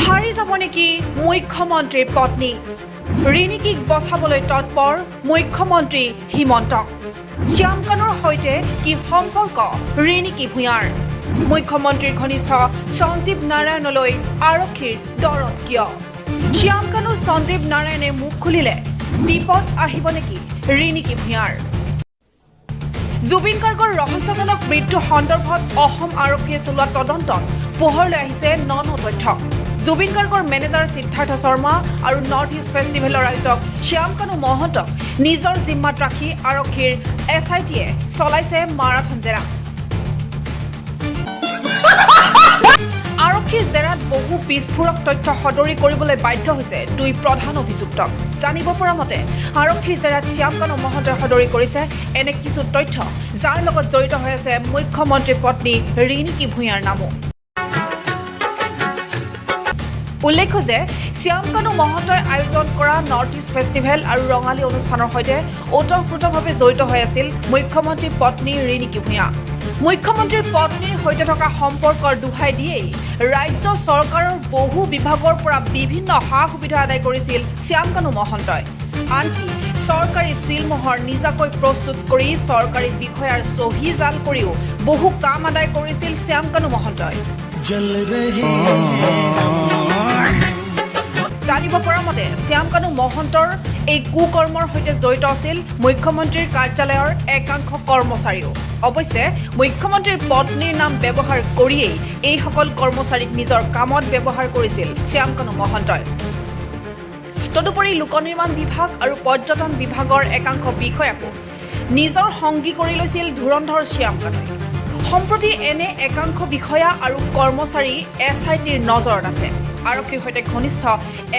হাৰি যাব নেকি মুখ্যমন্ত্ৰীৰ পত্নী? ৰিণিকীক বচাবলৈ তৎপৰ মুখ্যমন্ত্ৰী হিমন্ত। শ্যামকানুৰ সৈতে কি সম্পৰ্ক ৰিণিকী ভূঞাৰ? মুখ্যমন্ত্ৰীৰ ঘনিষ্ঠ সঞ্জীৱ নাৰায়ণলৈ আৰক্ষীৰ দৰত কিয়? শ্যামকানু সঞ্জীৱ নাৰায়ণে মুখ খুলিলে বিপদ আহিব নেকি ৰিণিকী ভূঞাৰ? জুবিন গাৰ্গৰ ৰহস্যজনক মৃত্যু সন্দৰ্ভত অসম আৰক্ষীয়ে চলোৱা তদন্তত পোহৰলৈ আহিছে ন ন তথ্য। জুবিন গাৰ্গৰ মেনেজাৰ সিদ্ধাৰ্থ শৰ্মা আৰু নৰ্থ ইষ্ট ফেষ্টিভেলৰ আয়োজক শ্যামকানু মহন্তক নিজৰ জিম্মাত ৰাখি আৰক্ষীৰ এছ I টিয়ে চলাইছে মাৰাথন জেৰা। আৰক্ষীৰ জেৰাত বহু বিস্ফোৰক তথ্য সদৰি কৰিবলৈ বাধ্য হৈছে দুই প্ৰধান অভিযুক্তক। জানিব পৰা মতে আৰক্ষীৰ জেৰাত শ্যামকানু মহন্তই সদৰি কৰিছে এনে কিছু তথ্য যাৰ লগত জড়িত হৈ আছে মুখ্যমন্ত্ৰীৰ পত্নী ৰিণিকী ভূঞাৰ নামো। উল্লেখ্য যে শ্যামকানু মহন্তই আয়োজন কৰা নৰ্থ ইষ্ট ফেষ্টিভেল আৰু ৰঙালী অনুষ্ঠানৰ সৈতে ওতঃপ্ৰোতভাৱে জড়িত হৈ আছিল মুখ্যমন্ত্ৰীৰ পত্নী ৰিণিকী ভূঞা। মুখ্যমন্ত্ৰীৰ পত্নীৰ সৈতে থকা সম্পৰ্কৰ দোহাই দিয়েই ৰাজ্য চৰকাৰৰ বহু বিভাগৰ পৰা বিভিন্ন সা সুবিধা আদায় কৰিছিল শ্যামকানু মহন্তই। আনকি চৰকাৰী চিলমোহৰ নিজাকৈ প্ৰস্তুত কৰি চৰকাৰী বিষয়াৰ চহী জাল কৰিও বহু কাম আদায় কৰিছিল শ্যামকানু মহন্তই। জানিব পৰা মতে শ্যামকানু মহন্তৰ এই কুকৰ্মৰ সৈতে জড়িত আছিল মুখ্যমন্ত্ৰীৰ কাৰ্যালয়ৰ একাংশ কৰ্মচাৰীও। অৱশ্যে মুখ্যমন্ত্ৰীৰ পত্নীৰ নাম ব্যৱহাৰ কৰিয়েই এইসকল কৰ্মচাৰীক নিজৰ কামত ব্যৱহাৰ কৰিছিল শ্যামকানু মহন্তই। তদুপৰি লোক নিৰ্মাণ বিভাগ আৰু পৰ্যটন বিভাগৰ একাংশ বিষয়াকো নিজৰ সংগী কৰি লৈছিল ধুৰন্ধৰ শ্যামকানুৱে। সম্প্ৰতি এনে একাংশ বিষয়া আৰু কৰ্মচাৰী এছ I টিৰ নজৰত আছে। আৰক্ষীৰ সৈতে ঘনিষ্ঠ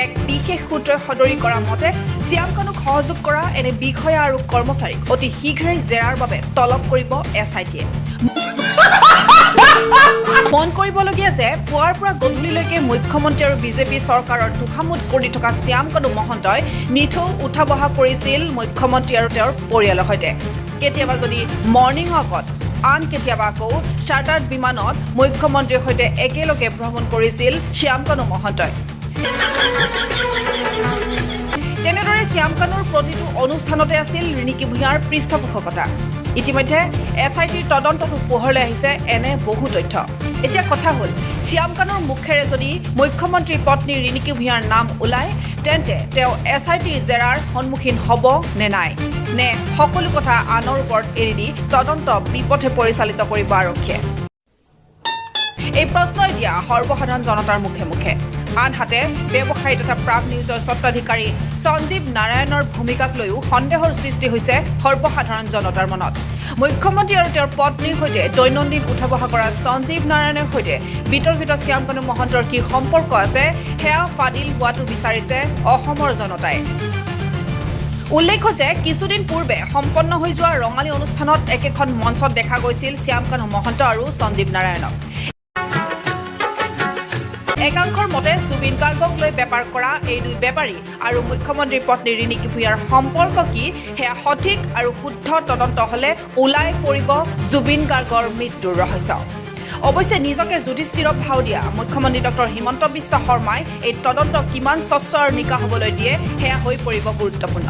এক বিশেষ সূত্ৰই সদৰি কৰা মতে শ্যামকানুক সহযোগ কৰা এনে বিষয়া আৰু কৰ্মচাৰীক অতি শীঘ্ৰেই জেৰাৰ বাবে তলব কৰিব এছ I টিয়ে। মন কৰিবলগীয়া যে পুৱাৰ পৰা গধূলিলৈকে মুখ্যমন্ত্ৰী আৰু বিজেপি চৰকাৰৰ তোষামোদ কৰি থকা শ্যামকানু মহন্তই নিতৌ উঠা বহা কৰিছিল মুখ্যমন্ত্ৰী আৰু তেওঁৰ পৰিয়ালৰ সৈতে। কেতিয়াবা যদি মৰ্ণিং ৱাকত, আন কেতিয়াবা আকৌ চাৰ্টাৰ্ড বিমানত মুখ্যমন্ত্ৰীৰ সৈতে একেলগে ভ্ৰমণ কৰিছিল শ্যামকানু মহন্তই। তেনেদৰে শ্যামকানুৰ প্ৰতিটো অনুষ্ঠানতে আছিল ৰিণিকী ভূঞাৰ পৃষ্ঠপোষকতা। ইতিমধ্যে এছ I টিৰ তদন্ততো পোহৰলৈ আহিছে এনে বহু তথ্য। এতিয়া কথা হ'ল, শ্যামকানুৰ মুখেৰে যদি মুখ্যমন্ত্ৰীৰ পত্নী ৰিণিকী ভূঞাৰ নাম ওলায় তেন্তে তেওঁ এছ I টিৰ জেৰাৰ সন্মুখীন হ'ব নে নাই, নে সকলো কথা আনৰ ওপৰত এৰি দি তদন্ত বিপথে পৰিচালিত কৰিব আৰক্ষীয়ে? এই প্ৰশ্ন এতিয়া সৰ্বসাধাৰণ জনতাৰ মুখে মুখে। আনহাতে ব্যৱসায়ী তথা প্ৰাগ নিউজৰ স্বত্বাধিকাৰী সঞ্জীৱ নাৰায়ণৰ ভূমিকাক লৈও সন্দেহৰ সৃষ্টি হৈছে সৰ্বসাধাৰণ জনতাৰ মনত। মুখ্যমন্ত্ৰী আৰু তেওঁৰ পত্নীৰ সৈতে দৈনন্দিন উঠা বহা কৰা সঞ্জীৱ নাৰায়ণৰ সৈতে বিতৰ্কিত শ্যামকানু মহন্তৰ কি সম্পৰ্ক আছে সেয়া ফাদিল হোৱাটো বিচাৰিছে অসমৰ জনতাই। উল্লেখ্য যে কিছুদিন পূৰ্বে সম্পন্ন হৈ যোৱা ৰঙালী অনুষ্ঠানত একেখন মঞ্চত দেখা গৈছিল শ্যামকানু মহন্ত আৰু সঞ্জীৱ নাৰায়ণক। একাংশৰ মতে জুবিন গাৰ্গক লৈ বেপাৰ কৰা এই দুই বেপাৰী আৰু মুখ্যমন্ত্ৰীৰ পত্নী ৰিণিকী ভূঞাৰ সম্পৰ্ক কি সেয়া সঠিক আৰু শুদ্ধ তদন্ত হ'লে ওলাই পৰিব জুবিন গাৰ্গৰ মৃত্যুৰ ৰহস্য। অৱশ্যে নিজকে যুধিষ্ঠিৰক ভাও দিয়া মুখ্যমন্ত্ৰী ডক্টৰ হিমন্ত বিশ্ব শৰ্মাই এই তদন্ত কিমান স্বচ্ছ আৰু নিকা হ'বলৈ দিয়ে সেয়া হৈ পৰিব গুৰুত্বপূৰ্ণ।